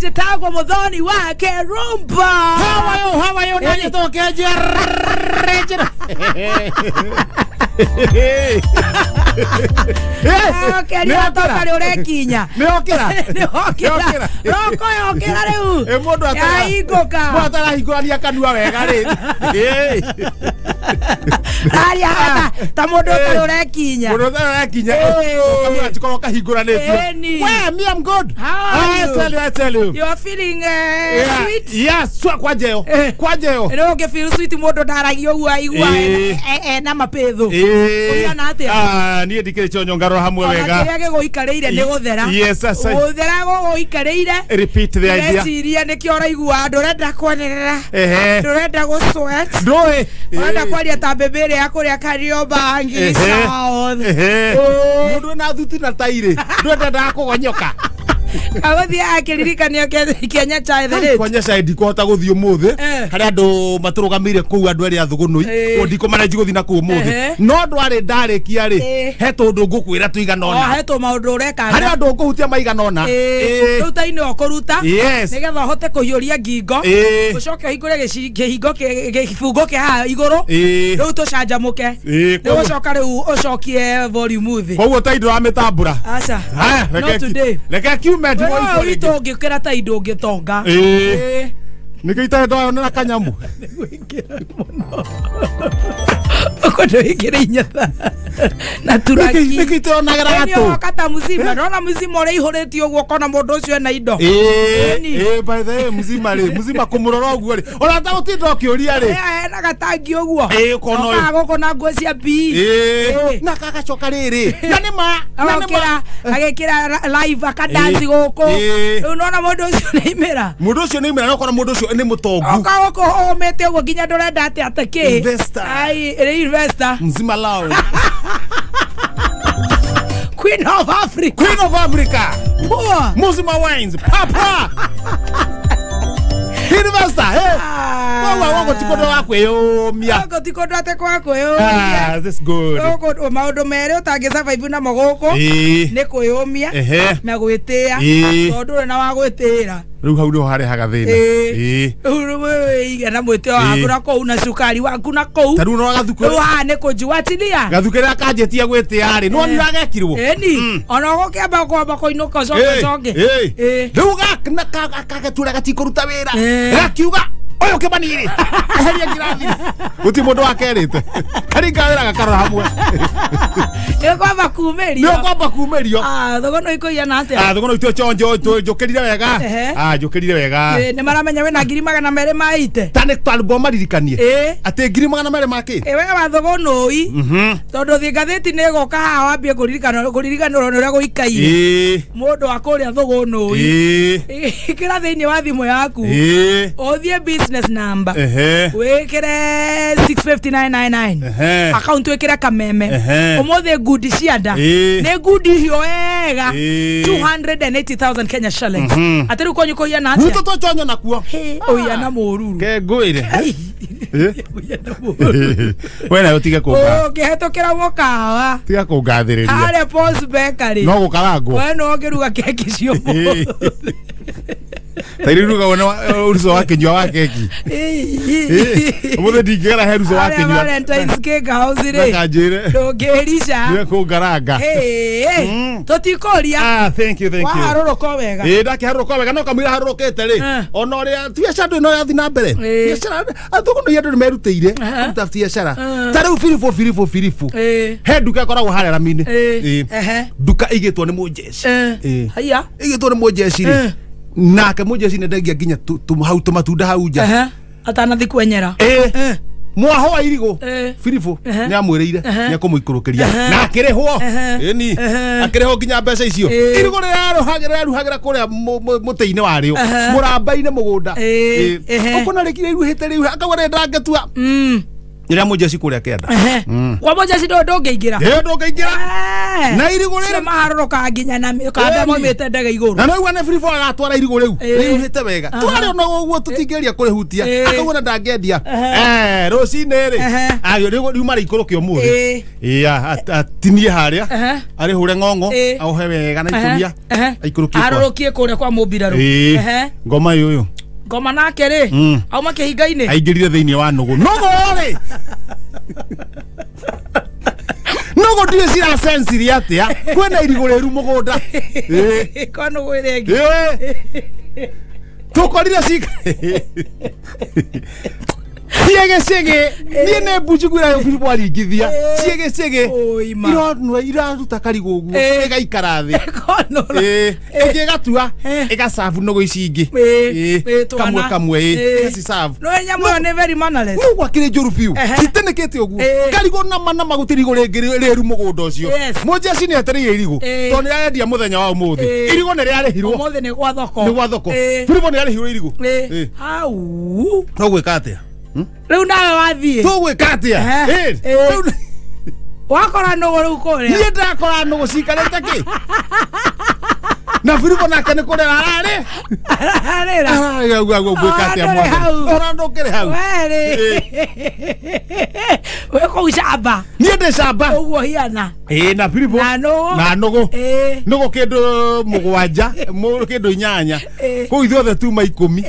Njĩtagwo Mũthoni wake Rumba. How are you? How are you? Ĩni. Nani tokenje rejera. Okeria toka rĩ ũrekinya. Nĩ okĩra. Nĩ okĩra. Nĩokĩra. Roko yokĩra rĩu. Ĩ mũndũ atara. Yahingũka. Mũndũ atarahingũrania kanua wega rĩ. Ĩ. Aria hata ta mũndũ ũtarĩ ũrekinya. Mũndũ ũtarakinya. Ĩ. Kanua gatikorwo kahingũranĩtio. Ĩni. We, me I'm good. How are I you? tell you, I tell you. You are feeling Yeah. sweet? Yes, swa kwanja ĩyo. Eh. Kwanja ĩyo. Rĩu ũngĩ feel sweet mũndũ ndaragia ũguo aigua Ĩ. ena mapĩthũ. Ĩ. Ũhiana atĩa? Ah, niĩ ndikĩrĩ chonyo ngarora hamwe Ona wega. kĩrĩa gĩgũikarĩire nĩ gũthera. Yes, yes, I- Gũthera gũgũikarĩire. Repeat the idea. Ndĩreciria nĩkĩo ũraigua ndũrenda kwanĩrĩra. Ehe. Ndũrenda gũ sweat. Ndũĩ. Ũrenda kwaria ta mbembe ĩrĩa ya kũrĩa Kariobangi Ehe. South. Ehe. Ũ. Mũndũ wĩna thuti na tairĩ ndwendendaga kũgonyoka. Agũthiĩ akĩririkanio Kenya cha the late. Kwanja cai ndikũhota gũthiĩ ũmũthĩ. Eh. Harĩ andũ matũrũgamĩire kũu andũ arĩa thũgũnũi. Eh. Ũguo ndikũmanenji gũthiĩ na kũu ũmũthĩ. Ehe. No ndwarĩ ndarĩkia rĩ, Eh. he tũndũ ngũkwĩra tũigana O ũna. he tũ maũndũ ũrekanga. Harĩ andũ ngũhutia maigana ũna. Ĩĩ. Eh. Rĩu ta-inĩ ũkũruta. Yes. Nĩgetha ũhote kũhiũria ngingo. Ĩĩ. Ũcoke ũhingũre kĩhingo kĩbungo kĩa haha igũrũ. Ĩĩ. Rĩu tũcanjamũke. Ĩĩ, Rĩu koguo- ũcoka rĩu ũcokie volume thĩ. Koguo ta indo ramĩtambũra. Aca. Haya, Not reke today. reke kiume Wewe ndigwo witũ ũngĩkĩra ta indo ũngĩtonga. Ĩĩ. Ĩĩ. Nĩkĩo itarĩ ndwayonera kanyamu. Ũkwenda wĩkĩre inyatha na turaki. Nĩkĩo iteonagĩra Ĩni gatũ. ũgoka ta mzima ndona mzima ũrĩa ihũrĩtie ũguo ũkona mũndũ ũcio ena indo. Ĩĩ, Ĩni. ĩĩ, by the way, mzima rĩ, mzima kũmũrora ũguo rĩ, ona ta gũtinda ũkĩũria rĩ. Ĩĩ, ena gatangi ũguo. Ĩĩ, ũkona ũyũ. Okaga gũkũ na nguo cia PE. Ĩĩ, Ĩĩ. na kagacoka rĩrĩ, na nĩ ma, na nĩ Agokĩra ma. agĩkĩra live akadanci Ĩĩ. gũkũ. Ĩĩ. Rĩu nona mũndũ ũcio nĩ aimĩra. Mũndũ ũcio nĩ imĩra, no ũkona mũndũ ũcio nĩ mũtongu. Oka gũkũ ũmĩte ũguo nginya ndũrenda atĩ atĩ kĩ. Investor. Ai, ĩrĩ investor. Mzima loud. Queen of Africa. Queen of Africa. Poor. Mzima wines. Papa. Investor, eh. Koguo gũkũ ti kũndũ gwa kwĩyũmia. Gũkũ ti kũndũ atĩ kwa kwĩyũmia. Ah, this good. Gũkũ maũndũ merĩ ũtangĩ survive namo gũkũ Ĩĩ. nĩ kwĩyũmia Ehe. na gwĩtĩĩa Ĩĩ. tondũ ndũrĩ na wa gwĩtĩĩra. Rĩu hau nĩho harehaga thĩna. Ĩĩ. Ĩĩ. Rĩu wĩige na mwĩtĩo waku Ĩĩ. na kũu na cukari waku na kũu. Ta rĩu no gathuku Rĩu haha nĩ kũnjuatilia. gathuku karĩa kanjĩtie gwĩtĩa rĩ, nĩwonire agekirwo. Ĩni ona ũgũkĩamba kwamba kũinũka ũcoke ũcoke. Ĩĩ. Rĩu gagetura gatikũruta wĩra. Ĩĩ. Gakiuga ũyũ Kĩmani rĩ, eheria ngirathi. Gũtirĩ mũndũ wakerĩte. Karinga wĩra gakarora hamwe. Nĩ kwamba kumĩrio. Nĩ ũkwamba kumĩrio. Ah, thogono ikũigana atĩa? Ah, thũgũnũ itũ chonjo njũkĩrire wega. Ehe. Ah, njũkĩrire wega. Ĩĩ, nĩ maramenya wĩna 200,000 ite. Ta nĩ twambo maririkanie. Ĩĩ. Atĩ 200,000 ma kĩ? Ĩ we wa thũgũnũi tondũ thiĩ ngathĩti nĩ ĩgũka haha wambie kũririkana kũririkanĩrwo nĩ ũrĩa gũikaire Ĩĩ. mũndũ wa kũrĩa thũgũnũi Ĩĩ. ĩkĩra thĩinĩ wa thimũ yaku Ĩĩ. ũthiĩ business number Ehe. wĩkĩre 65999 Ehe. akaunti wĩkĩre kameme Ehe. ũmũthĩ ngundi cia nda Ĩĩ. nĩ ngundi hiũ wega Ĩĩ. 280,000 Kenya shillings Mhm. atĩ rĩu kwanyu kũhiana Gwitũ atĩa tũchonyo nakuo. ũhiana mũruru Ke ngwĩre. Ũhiana mũruru We nawe ũtige kũnga. ũngĩhetũkĩra mũkawa Tiga kũngathĩrĩria. harĩa Paul's Bakery No gũkarangwo. we no ũngĩruga keki cio Ĩĩ. Ta iria irugagwo na ũruco wa kĩnyua wa keki. Ĩĩ. Ũmũthĩ ndingĩgera he ruco wa harĩa kĩnyua. Valentine's Cake House rĩ Ndakanjĩre. ndũngĩrica Nĩwe kũngaranga. tũtikũria Ah, thank you, thank you. waharũrũka o wega Ĩĩ ndakĩharũrũka wega no kamũira harũrũkĩte rĩ Eh. ona ũrĩa biacara ndũrĩ no yathiĩ na mbere Ĩĩ. biacara thũgũnũ andũ nĩ merutĩire Aha. kũruta biacara Eh. ta rĩu biribũ biribũ biribũ Ĩĩ. he nduka ĩkoragwo harĩa rami-inĩ Ĩĩ. Ĩĩ. Ehe. nduka ĩigĩtwo nĩ mũnjeci Eh. Ĩĩ. haiya ĩigĩtwo nĩ mũnjeci rĩ Eh. nake mũnjeci nĩ ndengia nginya hau tũmatunda hau nja Ehe. atanathi kwenyera Ĩĩ. Eh. mwaho wa irigũ Eh. biribũ Ehe. nĩ amwĩrĩire Ehe. nĩ akũmũikũrũkĩria Ehe. na akĩrĩhwo Ehe. ĩni Ehe. akĩrĩhwo nginya mbeca icio Ĩĩ. irigũ rĩraruhagĩra rĩraruhagĩra kũrĩa mũtĩ-inĩ warĩo Ehe. mũramba-inĩ mũgũnda Ĩĩ. Ehe. ũkona rĩkire iruhĩte rĩu akauga rĩ ndangĩtua Mm. Rĩrĩa mũjeci kũrĩa kĩanda. Ehe. Kwa mũjeci ndũngĩingĩra. Ĩyo ndũngĩingĩra. Na irigũ rĩrĩ Cio maharũrũkaga nginya na kamba Ĩni. maumĩte ndege igũrũ. Na no nĩ Filipo agatwara irigũ rĩu Ĩĩ. rĩihũrĩte wega. Aha. Twarĩ ona ũguo tũtingĩgeria kũrĩhutia. Ĩĩ. Akauga na ndangĩendia. Ehe. Eh, rũcinĩ rĩ. Ehe. Agĩ rĩu riuma rĩikũrũke ũmũthĩ. Ĩĩ. Ĩĩ, atinie harĩa. Ehe. Arĩhũre ng'ong'o, Ĩĩ. aohe wega na Ehe. ikũnia. Ehe. Aikũrũkie kwa. Arũrũkie kũrĩa kwa mũmbirarũ. Ĩĩ. Ehe. Ngoma ũyũ. Ngoma nake rĩ auma kĩhinga-inĩ. Aingĩrire thĩinĩ wa nũgũ. Nũgũ rĩ. Nũgũ ndiũĩ ciracensirie atĩa. Kwĩna irigũ rĩru mũgũnda. Ĩĩ. Kwa nũgũ ĩrĩa ĩngĩ. Ĩĩ. Tũkorire cika. Ciĩgĩcĩgĩ. Niĩ nĩ mbu njiguĩra Filipo aringithia. Ĩĩ. Ciĩgĩcĩgĩ. Ũima. Ironua iraruta karigũ ũguo. Ĩĩ. Ĩgaikara thĩ. Kwa nũgũ. Ĩĩ. Ĩngĩ ĩgatua. Ĩĩ. Ĩgacabu nũgũ ici ingĩ. Ĩĩ. Ĩĩ. Ĩĩ, twana. Kamwe kamwe. Ĩĩ. Ĩĩ. Ĩgacicabu. No nyamũ ĩyo nĩ very mannerless. Nũgũ akĩrĩ njũru biũ. Ehe. Citĩnĩkĩte ũguo. Ĩĩ. Karigũ nama nama gũtirĩ irigũ rĩngĩ rĩru mũgũnda ũcio. Yes. Mũjeci nĩ etereire irigũ. Ĩĩ. Tondũ nĩ arendia mũthenya wa ũmũthĩ. Ĩĩ. Irigũ nĩ rĩarĩhirwo. Ũmũthĩ nĩ gwa thoko. Nĩ gwa thoko. Ĩĩ. Filipo nĩ arĩhirwo irigũ. Ĩĩ. Ĩĩ. Hau. Tũgwĩka atĩa? Rĩu nawe wathiĩ. Tũgwĩka atĩa? Ehe. Ĩĩ. Ĩĩ. Rĩu Wakora nũgũ rĩu kũrĩa. niĩ ndakora nũgũ cikarĩte kĩ? Na Filipo nake nĩ kũrĩra ararĩ. Ararĩra. Ararĩra uga ũguo ngwĩka Ona atĩa ndũrĩ mwathani? hau. Ona ndũkĩrĩ hau. Werĩ. Wĩ kũu camba. Niĩ ndĩ camba. Ũguo hiana. Ĩĩ na Filipo. Na nũgũ. Na nũgũ. Ĩĩ. Nũgũ kĩndũ mũgwanja, kĩndũ inyanya. Ĩĩ. Kũu ithuothe tuma ikũmi.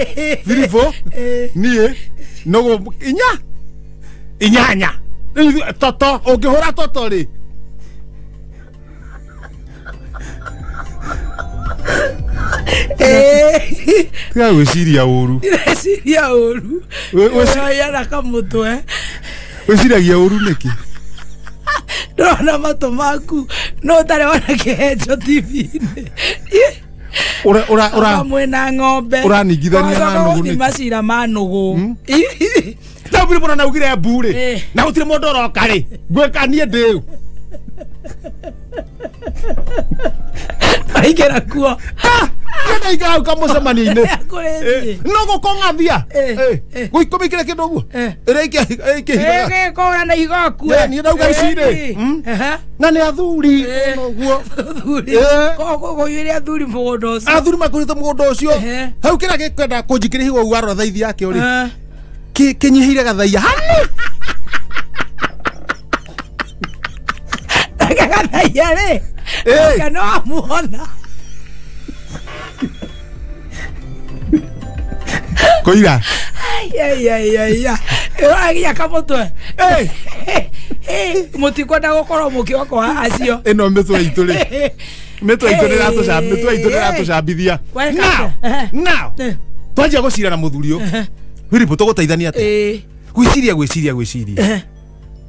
Filipo, Ĩĩ. niĩ, nũgũ inya. Inyanya. Rĩu toto, ũngĩhũra toto rĩ. Ĩĩ. Tiga gwĩciria ũru. Ndĩreciria ũru. Hiana kamũtwe. Wĩciragia ũru nĩkĩ? Ndĩrona matũ maku no ũtarĩ wona kĩhenjo TV-inĩ. Ura ura ura Hamwe na ng'ombe. Ũraningithania na Ũgacoka nũgũ gũthiĩ nĩkĩ? macira ma nũgũ. Rĩu Filipo na augire mbu rĩ. Ĩĩ. Na gũtirĩ mũndũ ũroka rĩ. Ngwĩka niĩ ndĩũ. Waingĩra kuo. Niĩ ndaingĩra hau kamũcemanio-inĩ. Kũrĩ No gũkũng'athia. Ĩĩ. Ĩĩ. Gũikũmĩkĩre kĩndũ ũguo. Ĩĩ. Ĩrĩa ikia Gĩkũra na ihiga ũkue. Ĩĩ, niĩ ndauga ici rĩ. Na nĩ athuri. Ũguo. Athuri. Ĩĩ. Kũiyũria athuri mũgũnda ũcio. Athuri makũrĩte mũgũnda ũcio. Ehe. Hau kĩrĩa gĩkwenda kũnjikĩria higo ũguo arora thaithi yakĩo rĩ. Eh. Kĩnyihĩire gathaia. Hani. Gathaia rĩ. Ĩĩ. Oke no amuona. Kũira. Ai, ai, ai, ai, ai. Ĩragia kamũtwe. Ĩĩ. Mũtikwenda gũkorwo mũkĩokoa acio. Ĩno mĩtwe itũ rĩ. Mĩtwe itũ nĩratũcambithia. Mĩtwe itũ nĩratũcambithia. Weka Now. atĩa? Ehe. Now. Twanjia gũcira na mũthuri ũyũ. Filipo tũgũteithania atĩa? Ĩĩ. Gwĩciria gwĩciria gwĩciria.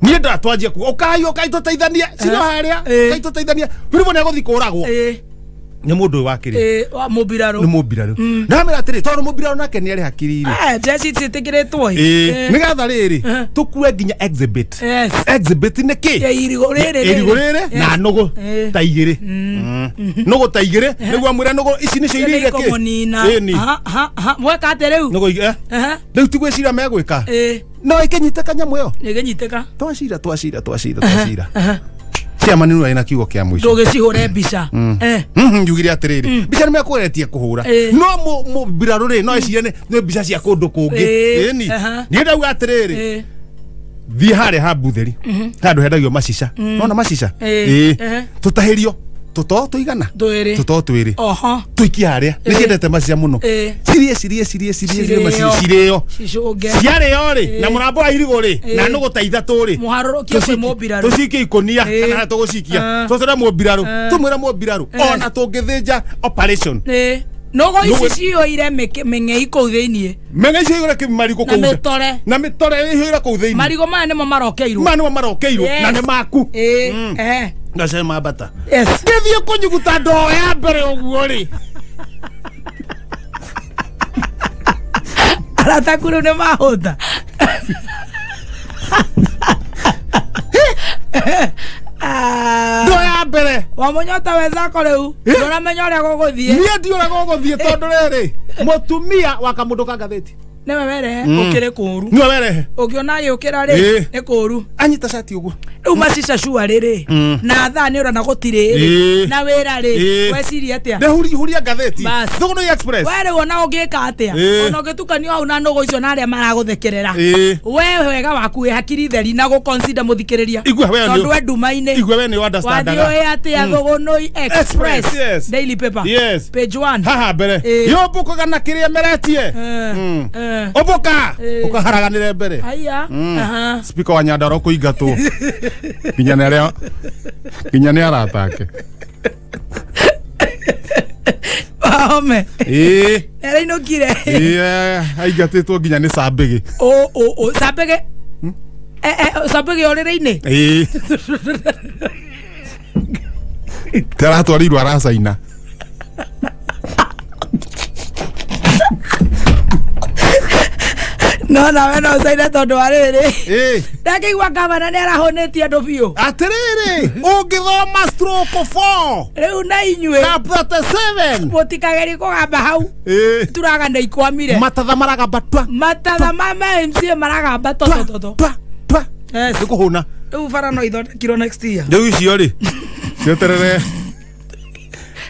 Niĩ ndatwanjia kuga ũkai ũkai tũteithanie ciro harĩa Ĩĩ. ũkai tũteithanie Filipo nĩ agũthiĩ kũragwo Ĩĩ. nĩ mũndũ ũyũ wakĩrĩ Ĩĩ, wa mũmbirarũ. nĩ mũmbirarũ ndamĩra atĩrĩ tondũ mũmbirarũ nake nĩ arĩ hakiri rĩ Eh, njeci ciĩtĩkĩrĩtwo Ĩĩ, nĩgetha rĩrĩ Ehe. tũkue nginya exhibit Yes. exhibit nĩ kĩ Ya irigũ rĩrĩ irigũ rĩrĩ na nũgũ Ĩĩ. ta igĩrĩ nũgũ ta igĩrĩ nĩguo amwĩre nũgũ ici nĩcio iria kĩ Kũmũnina. Ĩni. Mweka atĩ rĩu? nũgũ Ehe. rĩu ti gwĩciria megwĩka Ĩĩ. no ĩkĩnyite kanyamũ ĩyo Nĩgĩnyitĩka. twacira twacira twacira twacira chairman nĩ na kiugo kĩa mũico Ndũgĩcihũre mbica. Eh. Njugire atĩrĩrĩ mbica nĩ mekũgeretie kũhũra Ĩĩ. no mũmbirarũ rĩ no ecirie nĩ mbica cia kũndũ kũngĩ Ĩĩ. ĩni Aha. niĩ ndauga atĩrĩrĩ Ĩĩ. thiĩ harĩa ha mbutheri handũ hendagio macica nona macica Ĩĩ. Ĩĩ. Ehe. tũtahĩrio tũto tũigana Twĩrĩ. tũto twĩrĩ Oho. tũikie harĩa nĩ Ĩĩ. ciendete macica mũno Ĩĩ. cirie cirie cirie cirie cirie macica Cirĩo. cirĩo Cicũnge. ciarĩo rĩ na mũrambo wa irigũ rĩ Ĩĩ. na nũgũ ta ithatũ rĩ Mũharũrũkie kwĩ mũmbirarũ. tũcikie ikũnia Ĩĩ. kana harĩa tũgũcikia Ah. tũcere mũmbirarũ Ah. tũmwĩre mũmbirarũ Yes. ona tũngĩthĩnja operation Ĩĩ. Nũgũ ici Nũgũ- ciyũire mĩng'ei kũu thĩiniĩ. meng'e icio ihũre marigũ Na kũu nja. mĩtore. na mĩtore ihũre kũu thĩinĩ Marigũ maya nĩmo marokeirwo. maya nĩmo marokeirwo Yes. na nĩ maku Ĩĩ. Ehe. ngace mambata Yes. ngĩthiĩ kũnyuguta ndoo ya mbere ũguo rĩ Arata aku rĩu nĩ mahũta. Ah. ndoo ya mbere Wamũnyota wenzako rĩu. Eh? Ndũramenya ũrĩa gũgũthiĩ. niĩ ndiũraga gũgũthiĩ tondũ rĩrĩ mũtumia wa kamũndũ ka ngathĩti Nĩwe werehe ũkĩrĩ kũũru. Niwe werehe. Ũngĩona agĩũkĩra rĩ, nĩ kũũru. Anyita cati ũguo. Rĩu macica cua rĩrĩ na thaa nĩ ũrona gũtirĩ rĩ na wĩra rĩ, weciria atĩa? Ndehuria ngathĩti. Bas. Thũgũnũi Express. We rĩu ona ũngĩka atĩa, ona ũngĩtukanio hau na nũgũ icio na arĩa maragũthekerera, we wega waku wĩ hakiri theri na gũconsider mũthikĩrĩria. Igua we tondũ we nduma-inĩ igua we nĩ wathiĩ understandaga. ũĩ atĩa Thũgũnũi Express, Express, yes. daily paper, Yes. page 1. Haha mbere yũmbũkaga na kĩrĩa meretie. Ũmbũka ũkaharaganĩre mbere. Haya. Aha. Speaker wa Nyandarua kũingatwo nginya nĩ arĩa nginya nĩ arata ake. Wahome. Ĩĩ. Nĩarainũkire. Ĩĩ, aingatĩtwo nginya nĩ Sambĩgĩ. O o o Sambĩgĩ. Sambĩgĩ ũrĩrĩ-inĩ. Ĩĩ, taratwarirwo aracaina. No nawe no ũcaine tondũ wa rĩrĩ. Ĩĩ. Ndakĩigua gavana nĩ arahũnĩtie andũ biũ. Atĩrĩrĩ, ũngĩthoma stroke 4 Rĩu na inyuĩ cap 37 mũtikagerie kũgamba hau. Ĩĩ. Turaga nĩ ikwamire. Matatha maragamba twa. Matatha ma MCA maragamba totototo. Twa twa. Yes. Nĩ kũhũna. Rĩu bara no ithondekirwo next year. Rĩu icio rĩ cieterere.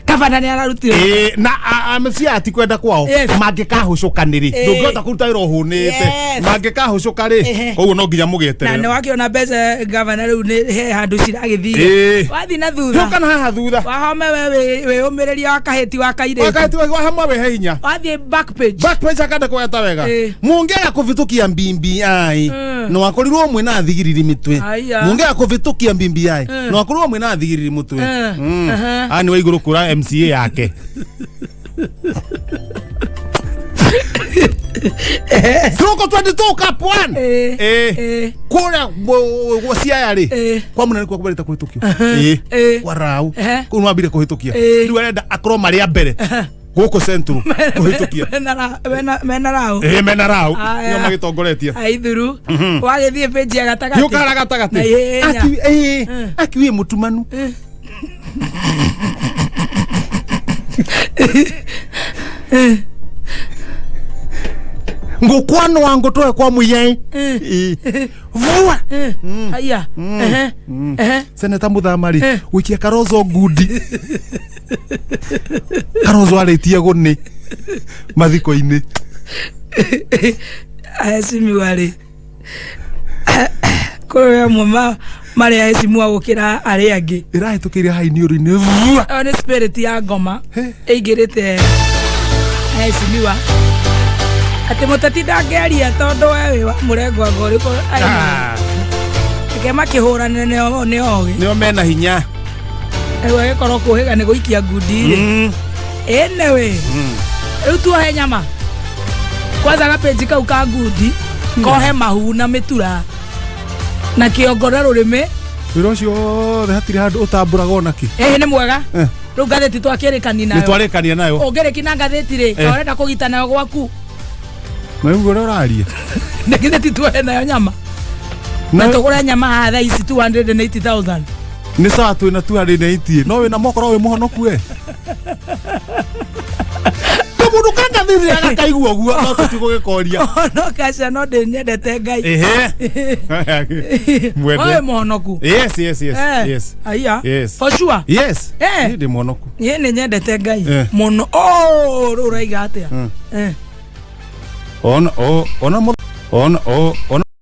Gavana nĩ ararutire. Ĩĩ, na amcia atikwenda kwao. Yes. Mangĩkahũcũkanĩrĩ, ndũngĩhota kũruta wĩra ũhũnĩte. Yes. Mangĩkahũcũka rĩ, koguo no nginya Na nĩ mũgĩeterere. wakĩona mbeca gavana rĩu nĩ he handũ ciragĩthire. Wathiĩ na thutha. Gĩũka na haha thutha. Wahome we wĩyũmĩrĩria wa kahĩti wa kairĩtu. Wakati wa hamwe wĩhe hinya. Wathiĩ back page. Back page akanda kweta wega. Mũngĩaga kũvĩtũkia BBI no akorirwo mwĩna thigiriri mĩtwe. Aya. Mũngĩaga kũvĩtũkia BBI no akorirwo mwĩna thigiriri mũtwe. Aya nĩ wa igũrũ kũra MCA yake. Stroke 22 cap 1. Kũrĩa Siaya rĩ, kwa mũnene kwa kũbarĩte kũhĩtũkio. Kwa Rau kũu nĩwambire kũhĩtũkia. Rĩu arenda akorwo marĩ a mbere gũkũ Central kũhĩtũkia. Mena rau. Ĩĩ, mena Rau. Aya. Nĩo magĩtongoretie. Aithuru. Wagĩthiĩ page ya gatagatĩ. Gĩũkara gatagatĩ. Na ihenya. Aki akiwie mũtumanu. Ngũkwanũa ngũtwe kwa mũiyaĩ. Ĩĩ. Vua. Haya. Ehe. Ehe. Seneta Muthama rĩ, gũikia Karozo ngundi. Karozo arĩtie gũnĩ mathiko-inĩ. Aheshimiwa rĩ, kũrĩ amwe marĩ aheshimiwa gũkĩra arĩa angĩ. Ĩrahĩtũkĩire haha iniũrũ-inĩ vua. Ĩyo nĩ spirit ya ngoma He. ĩingĩrĩte aheshimiwa atĩ mũteti ndangĩaria tondũ we wĩ wa mũrengo anga ũrĩkũ. Reke makĩhũrane nĩ ogĩ. Nĩo mena hinya. Rĩu agĩkorwo kũhĩga nĩ gũikia ngundi rĩ. Anyway, rĩu tuohe nyama kwanza gapeji kau ka ngundi kohe mahu na mĩtura na kĩongo na rũrĩmĩ. Wĩra ũcio wothe hatirĩ handũ ũtambũraga onakĩ. Ĩhĩ, nĩ mwega. Rĩu ngathĩti twakĩrĩkani Nĩ nayo. twarĩkania nayo. Ũngĩrĩki na ngathĩti rĩ, ka ũrenda kũgita nayo gwaku. Na rĩu ũrĩa ũraria. Nĩ ngathĩti tuohe nayo nyama na tũgũre nyama haha thaa ici 280,000. Nĩ sawa twĩna 280 no wĩna mokorwo wĩ mũhonoku we. Kamũndũ ka ngathĩti agakaigua ũguo no tũtigũgĩkoria. No kaca no ndĩnyendete Ngai. Ehe. Mwende. Oĩ mũhonoku. Yes, yes, yes. Yes. Aya. Yes. For sure. Yes. Eh. Niĩ ndĩ mũhonoku. Niĩ nĩ nyendete Ngai mũno. Oh, rĩu ũraiga atĩa? Ona o ona ona o ona